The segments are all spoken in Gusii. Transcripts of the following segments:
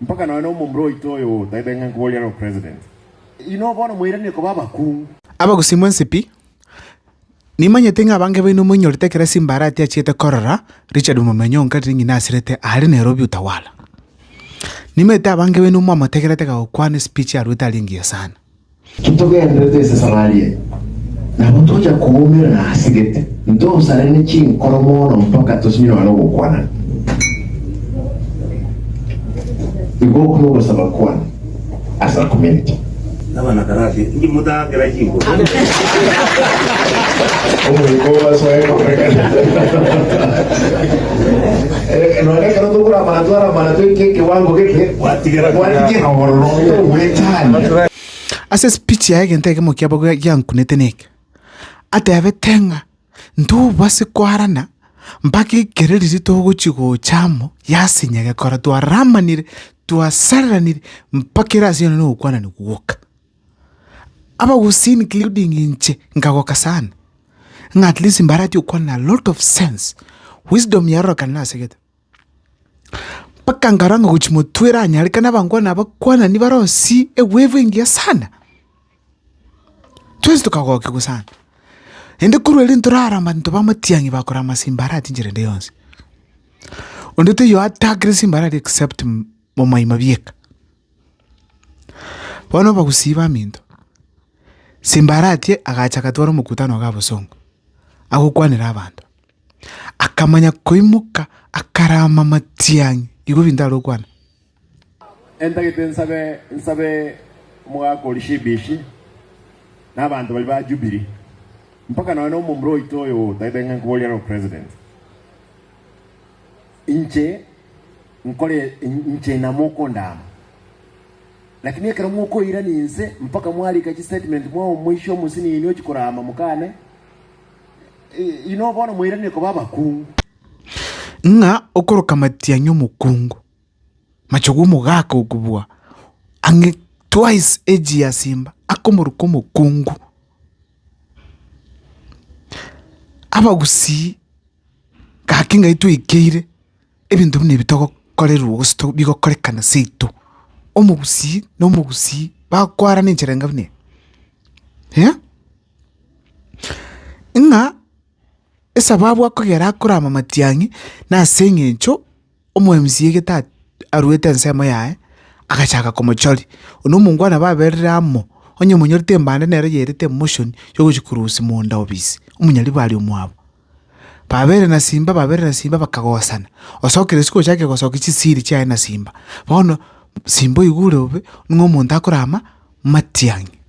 Mpaka nonya nomomura oito oyo otagete ng'a nkoboria are opresident. Inwe bono moiranire koba abakungu. Abagusii mwensi pi, nimanyete ng'a abange baino moinyorete ekero Simbarati achiete korora Richard Momenyo onka riria ng'ina asirete aria Nairobi Utawala. Nimanyete abange baino mwamotegerete gagokwana espeech aruete aria engiya sana. Kitogendererete ase esabari eye, nabo tocha koumerana ase gete, ntosare ne chinkoro mono mpaka tosinye nonya nogokwanana. Igo okwo nogosaba kwane as a community. Abanakarasi, inki motaakera chinkoro? Omoika obasoe korekana. Eh, nonya ekero tokoramana twaramana toike ekewango gete, Gwatigera gwatigera ororo togwetania. Ase espeech yaye egento ekemo kiabo giankunete neke, atebete ng'a ntobase kwarana mpaka ekero riria togochia gocha amo yasinya gekora twaramanire, twasareranire mpaka ere ase yonye nogokwanani gwoka. Abagusii including inche nkagoka sana, ng'a at least mbarachie gokwana a lot of sense, wisdom yarorekana ase gete. Mpaka nkarora ng'a gochia motwe eranyarekane abangwana abakwanani barosie ewave engiya sana. Twensi tokagokigwa sana. Naende korwa erio ntorara abanto ba amatiang'i bakora amasimba arati nchera ende yonsi. Onde taiyo atakire simba arari except momaima bieka. Bono abagusii baminto, simba aratie agacha agatwara omokutano iga abosongo, agokwanera abanto. Akamanya koimoka akarama amatiang'i, igo ebinto are gokwana. Entagete nsabe nsabe omogaka oria Shibishi na abanto baria ba Jubilee mpaka nonya nomomura oito oyo otagete ng'a nkoboria are opresident. Inche nkore inche namokondaama. Lakini ekero mokoirania inse mpaka mwarika chistatement mwao omoisia omosinini ochia koraama mokane, inwe bono moiranire koba abakungu. Ng'a okoroka matiang'i omokungu, machogu omogaka okobua ang'e twice age ya simba akomoroka omokungu. Abagusii gaki ng'ai twaikeire ebinto buna ebi togokorerwa gose bigokorekana seito, omogusii na omogusii bakwarana enchera enga buna eye eh? Ng'a esababu akogera akorama matiang'i nase eng'encho omo-M_C_A gete arwete ensemo yaye, agachaka komochoria, oyio na omongwana baberire amo, onye omonyorete embande nere yerete emotion yogochia korusia monda obisi, omonyaribari omwabo. Babere na simba babere na simba bakagosana, osokire isiko ochakire gosokia chisiri chiaye na simba. Bono simba oigure bobe, ng'a omonto akorama matiang'i.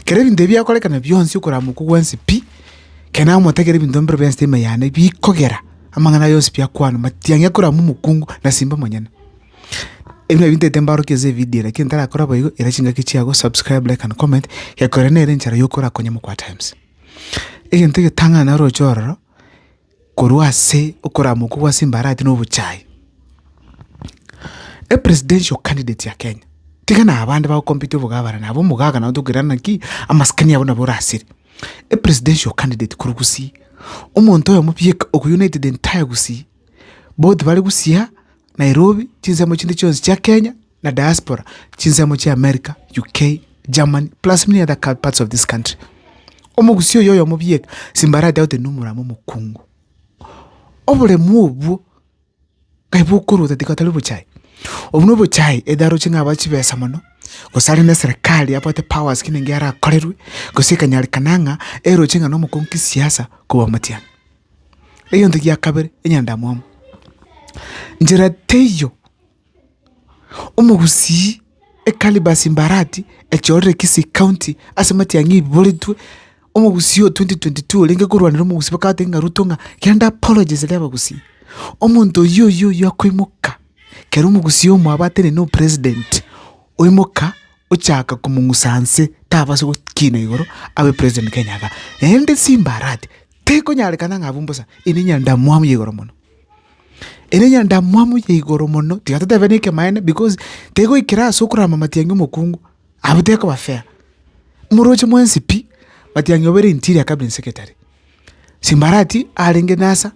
Kera ebinto ebi biakorekana bionsi okorama okwo gwensi pi, ekero namotegeria ebinto mbire bianchete ime yane bikogera amang'ana aya yonsi pi akwanwa, matiang'i akorama omokungu na simba omonyene. Ebi nabio ntaete mbarokie ase evidio eye lakini ntarakora boigo ira chingaki chiago subscribe, like and comment, gekogera nere enchera yokorakonye mokwa times. Egento egetang'ani naroche ororo, korwa ase okorama okwo gwa Simba Arati na obochai, epresidential candidate ya Kenya, tiga na abande bagocompete obogabana nabo omogaka nabo tokoirana naki, amasikani abo nabo orasire. Epresidential candidate korwa Gusii, omonto oyomo bieka ogo unite the entire Gusii, both bare Gusii aa, Nairobi, chinsemo chinde chionsi chia Kenya, na diaspora, chinsemo chia America, UK, Germany, plus many other parts of this country. Omogusii oyo oyomo bieka, Simbarati agotebi nomoramo omokungu. Oboremu obwo, ngai bokorota tiga tari obochai. Obwo na obochai either aroche ng'a abwate chibesa mono, gose are na eserekari abwate powers kende engiya arakorerwe, gose ekanyarekana ng'a eroche ng'a nomokungu kisiasa kobua amatiang'i. Egento gia kabere, enyandamwamu, nchera teiyo. Omogusii ecaliber Mbarati echorire Kisii county ase matiang'i aiboretwe, omogusii o 2022 orenge korwanera omogusii bakagotebia ng'a Ruto ng'a genda apologize ere abagusii. Omonto oyio oyio oyio akoimoka, ekero omogusii omwabo atenene opresident, oimoka ochaka komong'usa nse tabasa gokina igoro abe president Kenya igaa. Naende Simba Arati, tekonyarekana ng'a abwo mbosa, eye nenyandamwamu ya igoro mono. Ere nyandamwamu ya igoro mono, tiga totebe na ekemaene because tegoikera ase okorama matiang'i omokungu, abwo tekoba fair. Moroche mwensi pi, matiang'i obere interior cabinet secretary, Simbarati arenge NASA,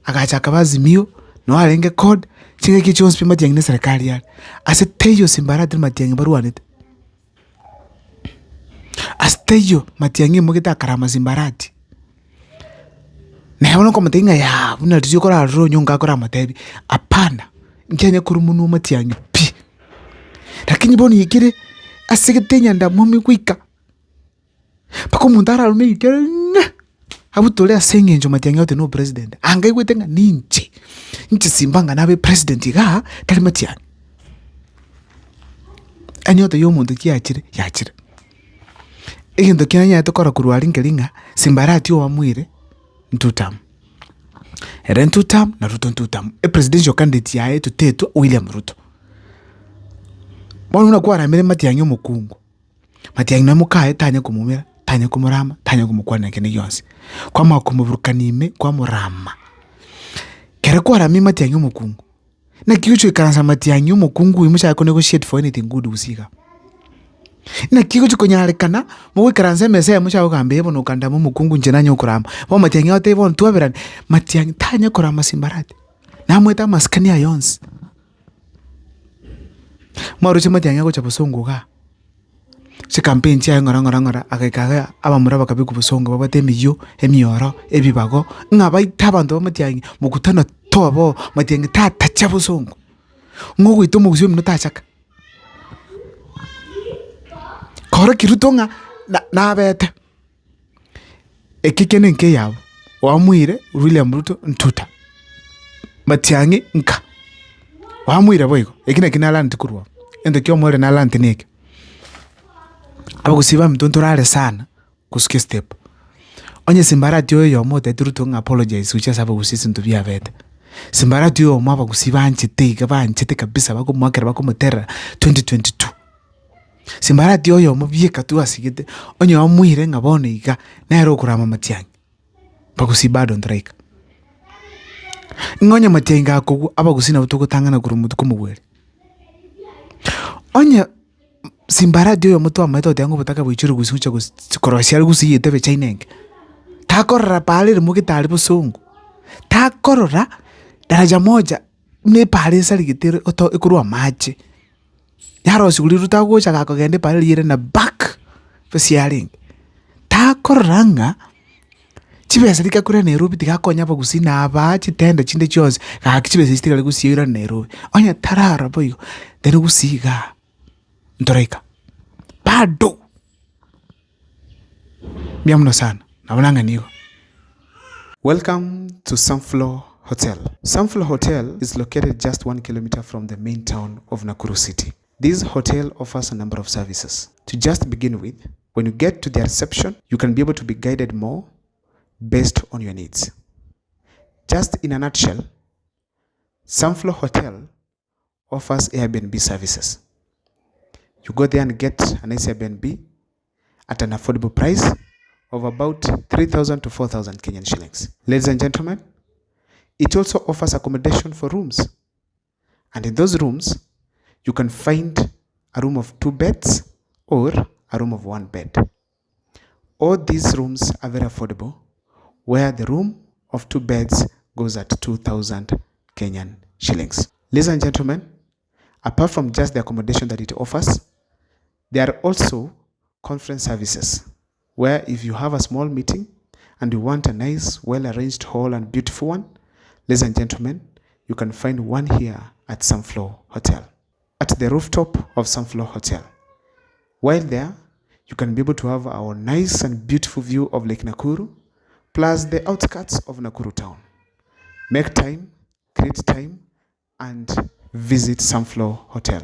agacha akaba Azimio, noo arenge CORD, Chingaki chionsi pi Matiang'i na eserekari yare, ase teiyo Simba Arati na Matiang'i barwanete. Ase teiyo Matiang'i aimogete akarama Simba Arati. Naye bono okomotebia ng'a yaa buna riria okorarora onyonka akoramotebie, hapana, nkianya korwa monwe o Matiang'i pi. Lakini bono ekere ase gete enyandamwamu egoika. Mpaka omonto ararume rikere ng'a abutore ase eng'encho Matiang'i agote no president, anga aigwete ng'a ninche, inche simba ng'a nabe president igaa, tari Matiang'i. Enyota ya omonto kiachire, yachire. Egento kiane nanyarete kora korwa aria nkeri ng'a, simba arati oamuire, ntutam. Ere ntutam na Ruto ntutam. Epresidential candidate yaye totetwa William Ruto. Bono buna kwaramire Matiang'i omokungu. Matiang'i nonya mokaye tanya komomera, tanya komorama, tanya komokwanera kende gionsi. Kwamanya komoburukania ime, kwamorama. Kere kwaramire matiang'i omokungu, naki ogochia goikaransa matiang'i omokungu oywo mochake ko negotiate for anything good gose igaa. Naki egochia konyarekana, mogoikaransa emesa eyemo mochake kogamba ee bono okandama omokungu inche nanye okorama. Bono matiang'i agotebia bono twaberane, matiang'i tanya korama simbarati, namoete amasikani aye onsi. Mwaroche matiang'i agocha bosongo igaa, chicampaign chiaye ng'ora ng'ora ng'ora, agaika igaa abamura bakabekwa bosongo babwate emeyio, emioro, ebibago, ng'a baite abanto ba matiang'i mokutano toba oo, matiang'i tatacha bosongo, ng'a ogoita omogusii omino tachaka. Korokia Ruto ng'a na nabete, eke kende nkeyabo, oamuire William Ruto ntuta, matiang'i nka, oamuire boigo, eki naki nalaneti korwa oo, egento kia omoerio nalanete neke, abagusii baminto ntorare sana gosukia estep, onye simbarati oyo oyomo otebeti Ruto ng'a apologize gochia ase abagusii ase ebinto biabete, simbarati oyomo abagusii banchete iga banchete kabisa bakomoakera bakomoterera 2022. Simbarati oyomo bieka twasigete, onye omoire ng'a bono iga, nere okorama matiang'i, abagusii bado ntoraika. Ng'a onye matiang'i gakogwa, abagusii nabo togotang'ana korwa motwe komogweria. Onye simbarati oyomo twamaete goteba ng'a obotaka boichire gusii gocha gos korosia are gusii etebe chaina enke, takorora paara ere mogetari bosongo, takorora daraja moja buna epaara esarigete ere oto ekorwa amache. Yarosiwu riria tagocha gakogenda epaara riria ere na back gose yarenge. Takorora ng'a chibesa rika korwa Nairobi tigakonya abagusii na abaa chitende chinde chionsi, gaki chibesa echi tigare gusii oirane Nairobi. Onye tarara boigo, then gusii igaa ntoraika bado. Mbuya mono sana, nabo nang'ani igo. Welcome to Sunflow Hotel. Sunflow Hotel is located just one kilometer from the main town of Nakuru City. This hotel offers a number of services. To just begin with, when you get to the reception, you can be able to be guided more based on your needs. Just in a nutshell, Sunflow Hotel offers Airbnb services. You go there and get a nice Airbnb at an affordable price of about 3,000 to 4,000 Kenyan shillings. Ladies and gentlemen, it also offers accommodation for rooms. And in those rooms, you can find a room of two beds or a room of one bed. All these rooms are very affordable where the room of two beds goes at 2,000 Kenyan shillings. Ladies and gentlemen, apart from just the accommodation that it offers, there are also conference services where if you have a small meeting and you want a nice, well arranged hall and beautiful one, ladies and gentlemen, you can find one here at Sunflower Hotel. At the rooftop of Sunflower Hotel. While there, you can be able to have our nice and beautiful view of Lake Nakuru, plus the outskirts of Nakuru town. Make time, create time, and visit Sunflower Hotel.